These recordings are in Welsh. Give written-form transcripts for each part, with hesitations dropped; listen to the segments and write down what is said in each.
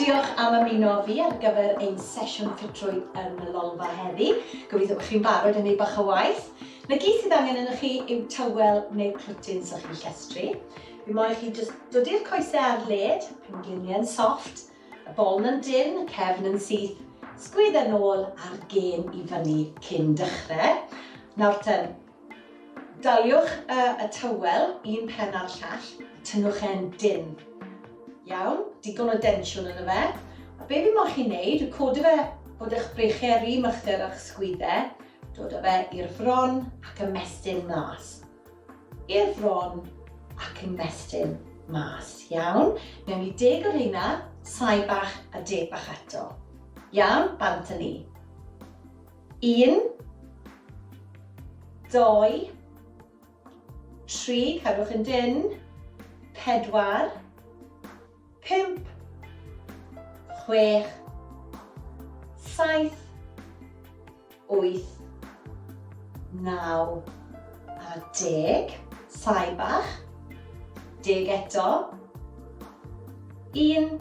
Diolch am ymuno â fi ar gyfer ein sesiwn ffitrwydd yn y lolfa heddi. Gobeithio bod chi'n barod yn ei bach o waith. Na gyd sydd angen ynoch chi yw tywel neu clwtyn so chi'n llestri. Fi moyn chi jyst dod i'r coesau ar led, pengliniau'n soft, y boln yn dyn, y cefn yn syth, sgwyd yn ôl a'r gên i fyny cyn dechrau. Nawr ten, Daliwch y, y tywel, un pen a'r llall, a tynnwch e'n dynn. Iawn, digon o densiwn yno fe. A be fi moyn chi wneud yw codi fe bod eich breichiau rhy mychder a'ch sgwyddau, dod â fe i'r fron ac ymestyn mas. I'r fron ac ymestyn mas. Iawn, mewn i deg o rheina, sai bach a deg bach eto. Iawn, bant â ni. Un, dou, tri, cadwch yn dynn, pedwar, pump, chwech, saith, wyth, naw a deg. Sai bach. Deg eto. Un,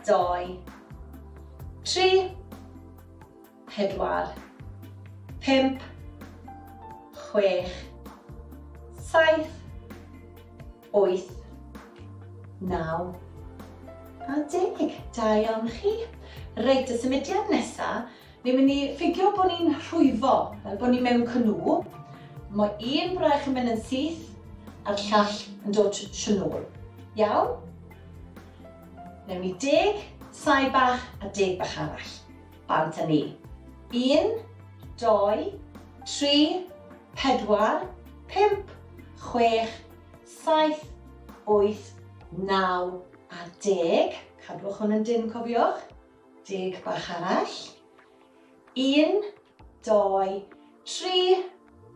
dou, 3, 4, 5, 6, 7, 8, 9 a 10. Da iawn chi. Reit, y symudiad nesa, ni'n mynd i ffigio bod ni'n rhwyfo, fel bod ni mewn cynw. Mae un braich yn mynd yn syth a'r llall yn dod trwy nôl. Iawn? Newn ni deg saib bach a deg bach arall. Bant â ni. Un, dou, tri, pedwar, pump, chwech, saith, wyth, naw a deg. Cadwch hwn yn dynn, cofiwch. Deg bach arall. Un, dou, tri,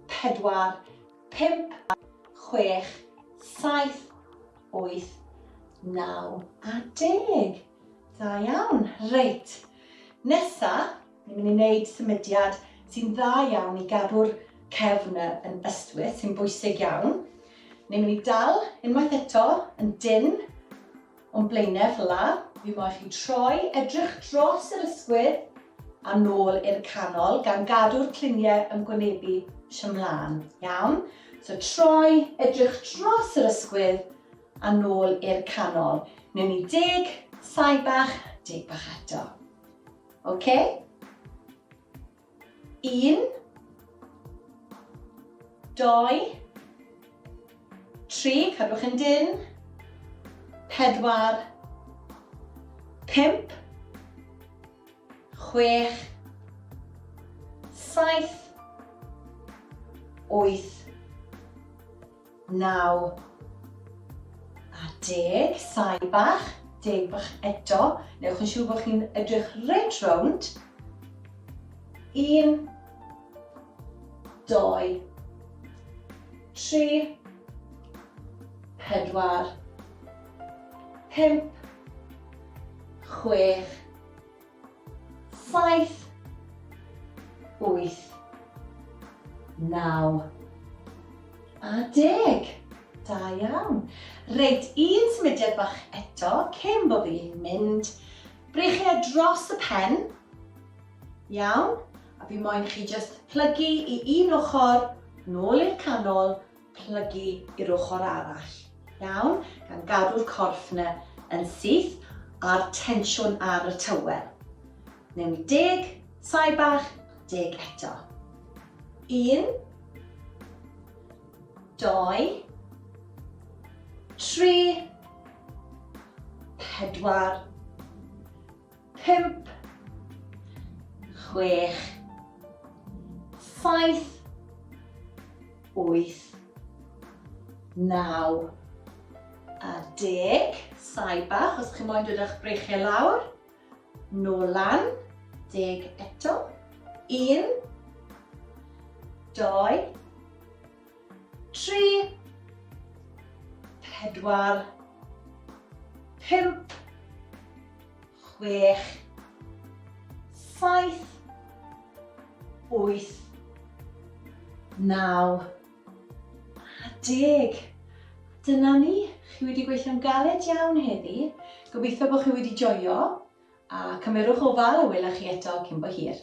pedwar, pump, chwech, saith, 8, 9 a 10. Da iawn. Reit. Nesa, ni'n mynd i wneud symudiad sy'n dda iawn i gadw'r cefn yn ystwyth, sy'n bwysig iawn. Ni'n mynd i dal unwaith eto yn dynn o'n blaenau fel la. Fi moyn chi troi, edrych dros yr ysgwydd a nôl i'r canol, gan gadw'r cluniau yn gwynebu ymlaen. Iawn? So troi, edrych dros yr ysgwydd a nôl i'r canol. Newn ni deg, sai bach, deg bach eto. OK? Un, doi, tri, cadwch yn dyn, pedwar, pump, chwech, saith, wyth, naw a deg. Sai bach, deg bach eto. Newch yn siŵr bod chi'n edrych reit rownd. Un, doi, tri, pedwar, pump, chwech, saith, wyth, naw a deg. Da iawn. Reit, un symudiad bach eto cyn bod fi'n mynd. Breichiau dros y pen. Iawn. A fi moyn chi just plygu i un ochr, nôl i'r canol, plygu i'r ochr arall. Iawn? Gan gadw'r corff yna yn syth a'r tensiwn ar y tywel. Newn ni deg, sai bach, deg eto. Un, doi, tri, pedwar, pump, chwech, saith, wyth, naw a deg. Sai bach, os chi moyn dod â'ch breichiau lawr. Nôl lan, deg eto. Un, doi, tri, pedwar, pump, chwech, saith, wyth, naw a deg. Dyna ni, chi wedi gweithio'n galed iawn heddi. Gobeithio bod chi wedi joio, a cymerwch ofal a wela chi eto cyn bo hir.